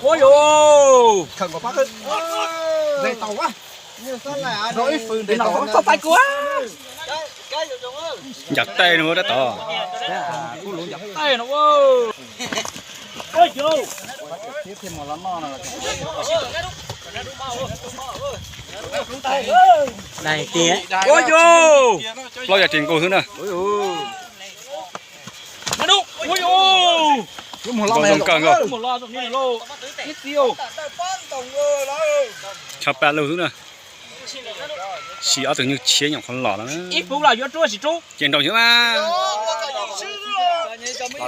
Ua yus, txhob tais kuv. Ncav tej no dab tod. Ncav tej no. Ua yus, plaub yam tsis nqus xwb na. Zoo kawg nkaus. Tshav paj lug xwb na. Sim ob tug nyuj tshiab nyuam qhuav los no.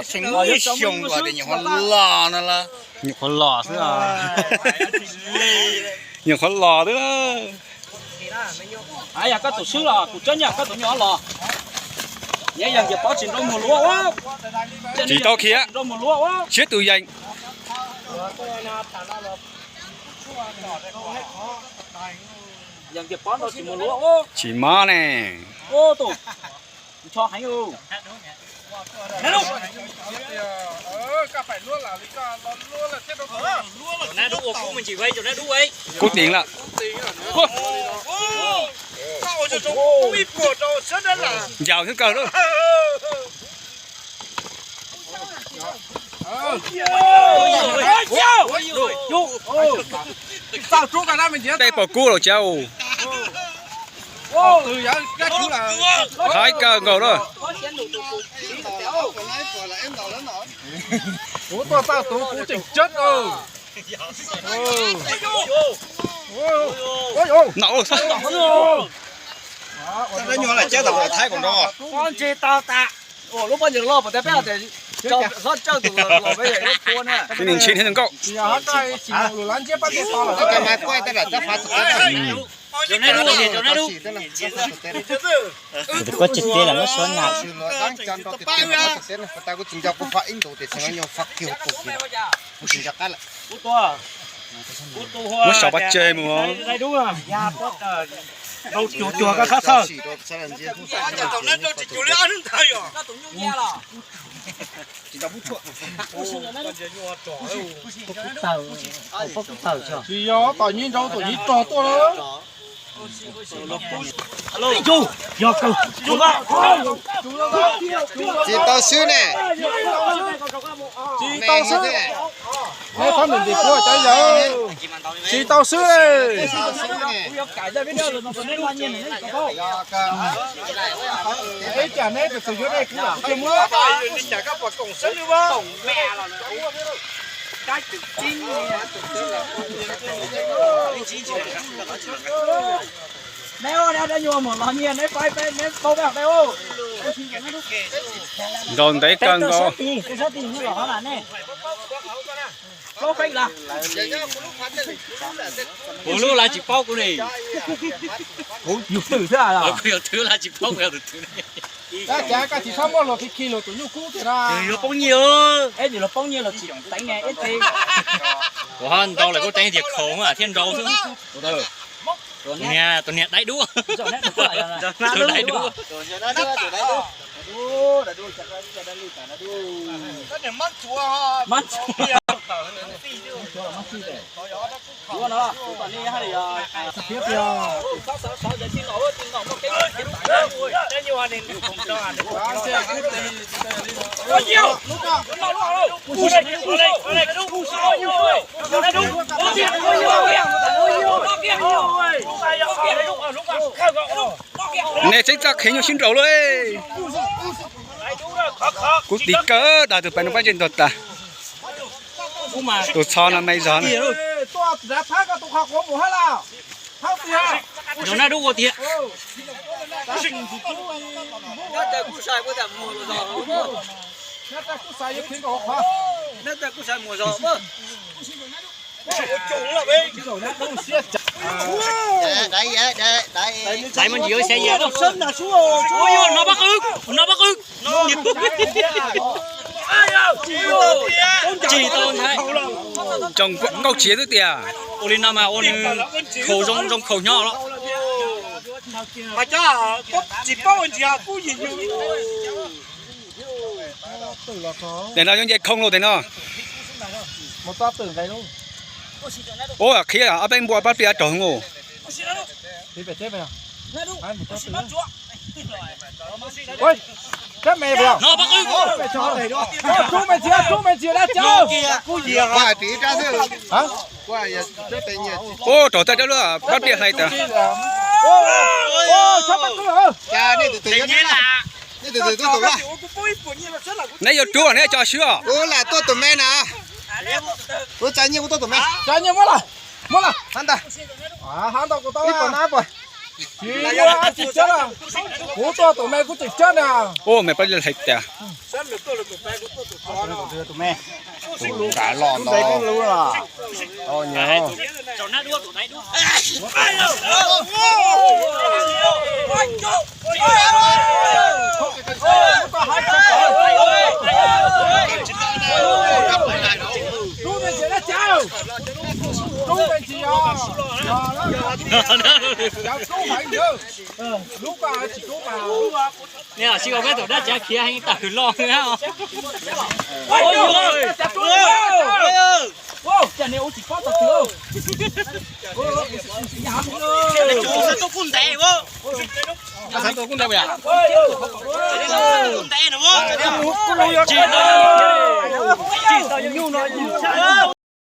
Ces nraus xwb mas. Nyuam qhuav los no las. Nyuam qhuav los xwb. Nyuam qhuav los xwb. Yog koj tus swb los kuv tseeb nyaj koj tus nyuj los. Nyias yees ces pob tsis nrau muag luav ua. Tsis tau khiav. Siab tus yees. Yees ces pob nrau tsis muag luav ua. Tsis mob ne. Ncho heev. Kub tim lawm. Ncaus xwb kawg lawm. Tej pom kub los cav. Haib kawg nkaus lawm. Kuv tuaj txaj tuv kuv tseem ceb. No. Lub pob ntseg loj pom tias peb hlob tsawj tus los peb yog ib qhua na. Tib neeg ntsib thiab zoo nkauj. Tus koj tsis tias los muab suab na. Muab saum pab tseg mus. Cuag cuag koj txhob txhawj. Tsis yog tom nyib nraud tom nyib rog tuaj lawm. Tsis tau xwb ne. Tsis tau xwb. Neb thab ntim ntim puab cov yawg. Tsis tau xwb. Ib tsam neb tus twg yuav dej kuv lam muab. Neb ua dab nyuag mus los nyiag neb faib peb neb paub peb hauv dej. Nkaus ntev kawg nkaus. Kuv lub lawv tsis paub kuv ne. Kuv yug twm thiab. Kuv yug twm lawv tsis paub kuv yog tus twm. Tab cas koj tsis txhob muab luag khi khi luag tus nyuj kub tiag na. Yuav poob nyiaj. Eb, luag poob nyiaj luag tsis teev ne eb txi. Kuv ho ntaus lawm kuv teev tias khaus thiaj nrau xwb. Tus niag, tus niag daib duab. Daib duab. Nej tseeb txaj kheev nyuaj sib nraus lawm. Kuv tiv kawg dag tus pais no pab ntsej ntuag tas. Tus txho no me zog na. Daiv muaj ntsis yuav xya yam. No pab qw, no pab qw. Tsis tau nthaib. Tsoom nkauj tsiav xwb tiag. Ua li no mas ua nws khaus zoo zoo khaus nyob los. Tsis paub ua ntsis kuj yim yus. Tes no yuav nce khoo los tes no. Mus txog twm nqe lub. Ua qhiab ob peb npua pab pliaj rog ngu. Ua rau txaj dab lub pab pliaj hlais tas. Neb yuav rub neb tso swb os. Ua lam tuaj tus me na. Ua tsa nyiaj kuv tuaj tus me. Tsa nyiaj muab lawm. Muab lawm. Hab ntag. Hab ntag kuv tau ib puas na puas. Tsis muaj dab tsi tsawg na. Kuv tuaj tus me kuv tseem tsawg na. Ua me pab pliaj hlais tas. Tus me. Tus nkav los ntau. Tau nyo. Nim no sib ua peb tus dab tsi khiav heev tawm loj na. Tsis tau nyuj no.